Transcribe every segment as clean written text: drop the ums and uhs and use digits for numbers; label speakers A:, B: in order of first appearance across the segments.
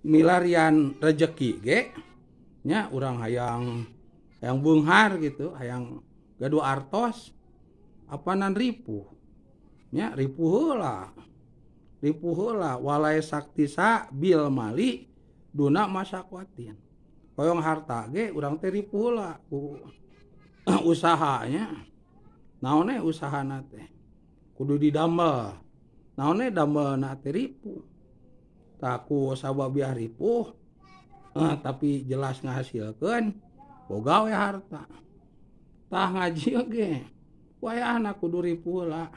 A: Milarian rejeki ge nya urang hayang hayang beunghar gitu, hayang gaduh artos apanan ripuh nya, ripuh heula, ripuh heula. Walai saktisa bil mali duna masyakotin. Hoyong harta ge urang teh ripuh heula ku usahanya. Naon we usahana teh kudu didamel, naon we damelna teh ripuh. Tah ku sababiah ripuh tapi jelas ngahasilkeun, boga we harta. Tah ngaji oge wayahna kudu ripuh heula,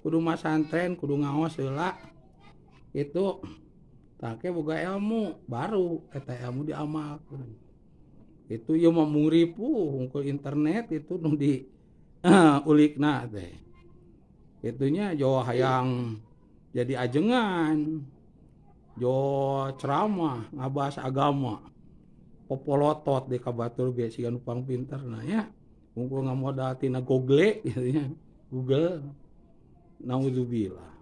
A: kudu masantren, kudu ngaos heula itu. Tah ke boga ilmu, baru eta ilmu diamalkeun. Itu ieu mah mung ripuh hungkul internet itu nu di ulikna teh. Itunya jo hayang jadi ajengan, jo ceramah ngabahas agama, popolotot di kabatur ge siga nu pangpinterna nya, hungkul ngamodal tina Google gitu nya, Google. Naudzubillah.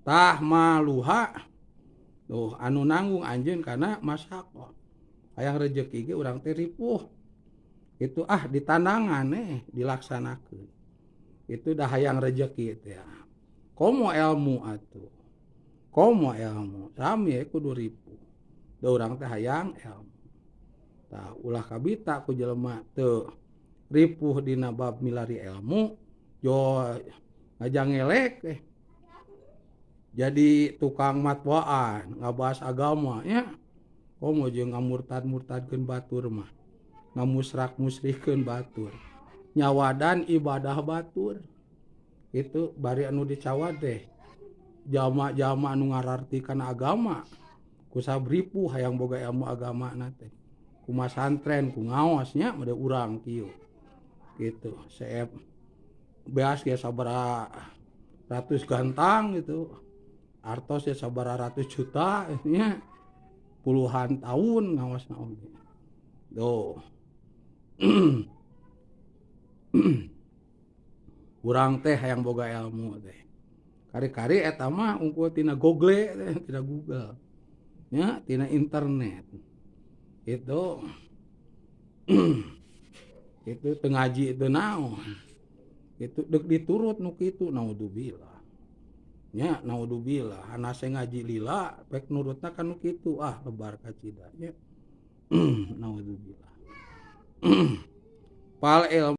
A: Tah maluha tuh anu nanggung anjeun kana masyakoh. Hayang rejeki ge urang teh ripuh. Itu ditandangan dilaksanakeun. Itu dah hayang rejeki teh. Komo ilmu atuh. Komo ilmu sami kudu ripuh. Da urang teh hayang ilmu. Tah ulah kabita ku jelema teu ripuh dina bab milari ilmu, jo ngajangelek teh. Jadi tukang matwaan ngabahas agama nya. Komo jeung ngamurtad-murtadkeun batur mah, ngamusrak-musrikeun batur, nyawadan ibadah batur. Itu bari anu dicawad teh jama-jama anu ngararti kana agama kusab ripuh hayang boga ilmu agama na teh, ku masantren, ku ngaos nya made urang kieu gitu. Seep beas ge sabaraha ratus gantang gitu, artos ya sabaraha ratus juta nya, puluhan tahun ngawasna oge. Tuh. Urang teh hayang boga ilmu teh. Kari-kari eta mah unggul tina Google teh, tina Google. Nya, tina internet. Itu itu teu ngaji teu naon. Itu deuk diturut nu kitu, naudzubillah. Nya, naudzubillah, hanase ngaji lila pek nurutna ka nu kitu, ah lebar kacida nya. Naudzubillah. Fal ilmu